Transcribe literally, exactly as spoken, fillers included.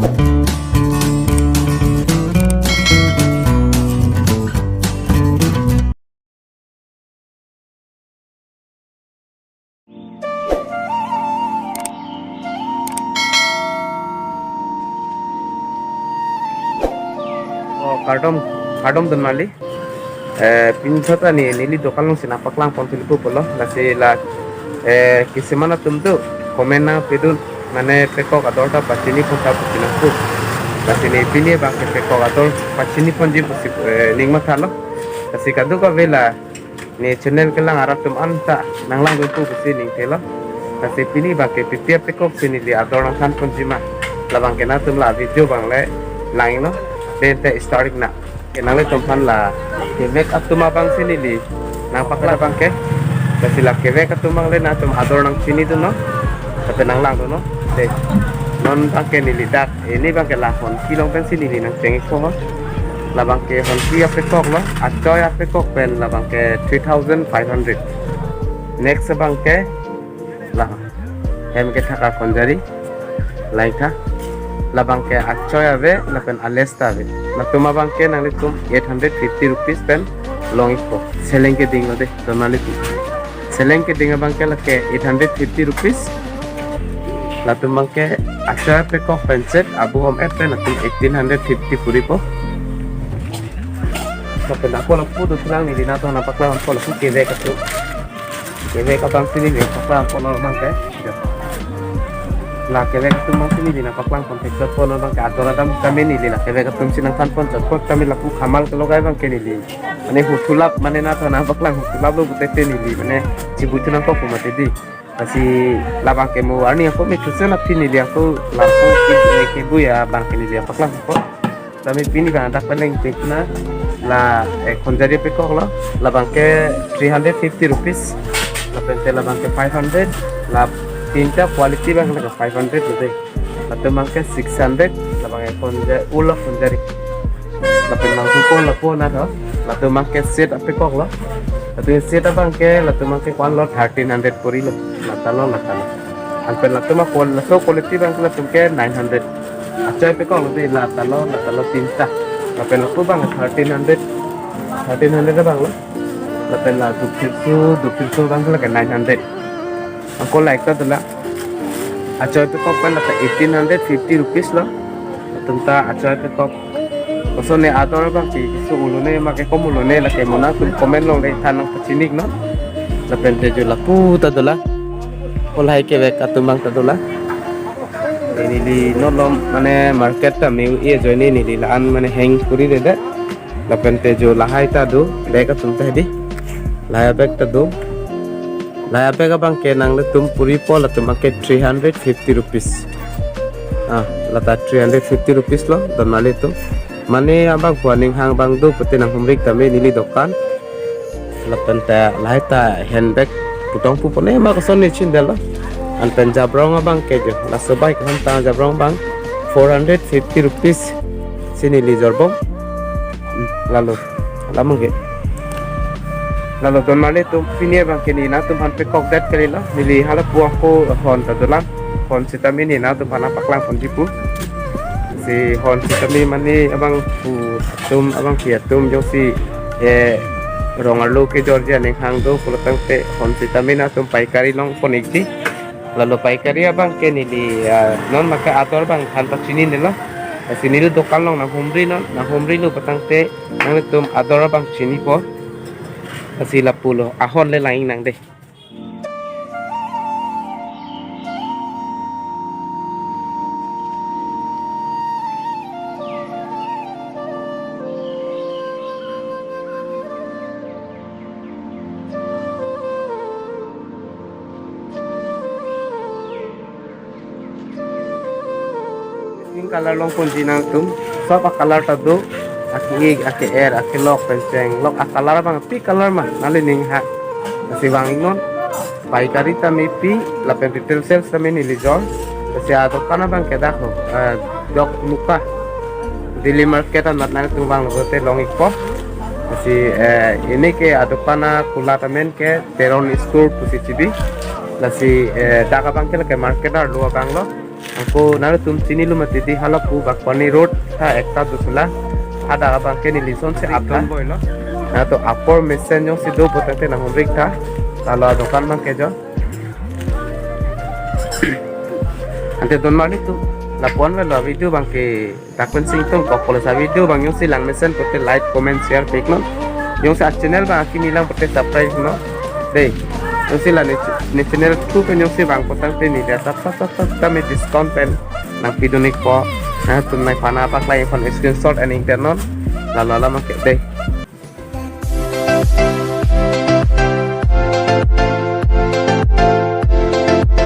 Oh, kardom, kardom donmarli. Eh, pinso ta ne, neli dokan along si nangpaklang pon thulipo pulo. Lasi la, eh, kisiman atum tu comment nangpidun, mane pekok ador ta pachini pon ta pusi nangpu. Lasi ne pini abang ke pekok ador pachini ponji pusi, eh, ning mathalo. Lasi kadokave la ne channel kelang arat atum anta nanglangdunpo pusi ningthelo. Lasi pini abang ke pipi apekok si neli ador nangthan ponji ma, labang ke nangtum la video abang le langnon. Dente start ik nang. Ke nanglitum aphan la kevek atum abang si neli nangpaklang abang ke. Lasi la kevek atum abang le nangtum ador nangchinidunnon, lapen nanglangdunnon. De, non abang ke neli dak, eh, ne abang ke la Honki along pensi neli nangcheng-ikpo ho. Labang ke Honki apekok lo, achoi apekok pen labang ke three thousand five hundred. Next abang ke la hem kethak akhonjari, laitha. Labang ke achoi ave, lapen a-lace ta ave. Latum abang ke nanglitum eight hundred fifty rupees pen long-ikpo. Seleng keding lo de, donmarli pu. Seleng keding abang ke lake eight hundred fifty rupees. Latum abang ke achoi apekok pen set, abu hom et pen latum eighteen hundred fifty puripo. Lapen ako lapu dothulang, neli nangtum aphan nangpaklang, ako lapu kevek atum. Kevek abang si neli nangpaklang pon abang ke. La kevek atum abang si neli nangpaklang pon thekchot pon abang ke, ador adam kami neli la kevek atum si nangthan pon chot pon kami, lapu kamal kelogai abang ke neli. Mane huthulap, mane nangtum aphan nangpaklang huthulap lo pute te neli, mane chibu thu nangkok pu mati di. Lasi labang ke mo arni ako me thusen aphi neli ako lapu ke, eh, kebu ya abang ke neli nangpaklang pon. Tame pini abang dak paleng tik na la, eh, khonjari apekok lo, labang ke three hundred fifty rupees, lapen te labang ke five hundred, la tinta quality abang ke five hundred lo de. Latum abang ke six hundred, labang ke khonja-, ulo khonjari. Lapen nangsupo lapu na tho, latum abang ke set apekok lo. Latum set abang ke, latum abang ke kwan lo thirteen hundred puri lo. Lata lo, lata lo. Anpen latum a qual-, laso quality abang ke latum ke nine hundred. Achoi apekok lo de, lata lo, lata lo tinta. Lapen lapu abang thirteen hundred, thirteen hundred abang lo. Lapen la duphirso, duphirso abang ke lake nine hundred. Ako like ta dolang. Achoi apekok pen lake eighteen hundred fifty rupees lo. Latum ta achoi apekok. Koson ne ador abang ke keso ulone ma kekom ulone, lake mo nangtum comment along le than nangpachini iknon. Lapen te jo lapu ta dolang. Kolahai kevek atum abang ta dolang. Neli non lo mane market ta me-o-e ajoine neli la-an mane hang kuri redet. Lapen te jo lahai ta do, bag atum ta di. Lahai bag ta do. Lahai bag abang ke nanglitum puripo, latum abang ke three hundred fifty rupees. Ah, lata three hundred fifty rupees lo, donmarli atum. Mane abang pu aning hang abang do pute nanghumri ik tame neli dokan. Lapen ta lahai ta handbag putong pu pone ma koson ne chinidetlo. Anpen jabrong abang ke jo, laso bike han ta jabrong abang four hundred fifty rupees si neli jorbom. Hmm, lalo, lalo ke. Lalo donmarli atum, pini abang ke neli nangtum aphan pekokdet kalilo. Neli hala pu ako hon ta dolang. Hon sitame neli nangtum aphan nangpaklang ponji pu. Si hon sitame mane abang pu atum, abang ke atum jongsi, eh, rong arlo kejorji aning hang do pulo tangte hon sitame nangtum paikari along pon ikji. Lalo paikari abang ke neli, ah, non maka ador abang than pachini nelo. Lasi neli dokan along nanghumrinon, nanghumrilo pu tangte nanglitum ador abang chinipo. Lasi lapulo, ahon le lang ik nang de. Pink color long ponji nangtum. Sob a-color ta do. Ake-ik, ake-er, akelok pen chenglok a-color abang pi color ma nangli ning ha. Lasi vang iknon. Paikari tame pi, lapen retail sales tame neli jor. Lasi adokan abang ke dak ho, eh, Dokmoka. Daily market anat nangtum vanglo te long ikpo. Lasi, eh, pini ke adokan akulat amen ke Teron Store pusi chibi. Lasi, eh, dak abang ke lake market arlo abang lo. Ako nangtum chinilo mati di, hala pu Bakpani Road ta ekta dusula. Hadak abang ke neli son se aphan. Boy lo. Na to apor mesen jongsi do putangte nanghumrik tha. Lalo adokan abang ke jo. Ante don mani tu lapu-an avelo video abang ke, dak pen singtung kok polis avideo abang jongsi lang mesen pute like, comment, share pik non. Jongsi a channel abang akimi lang pute subscribe non. Dei. Jongsi la ne, ne channel tu pen jongsi vang putangte neli tap tap tap tap tame discount pen nangpidun-ikpo. Nangtum nangphan apaklangji aphan screenshot and ingter non. Lalo alam abang ke dei.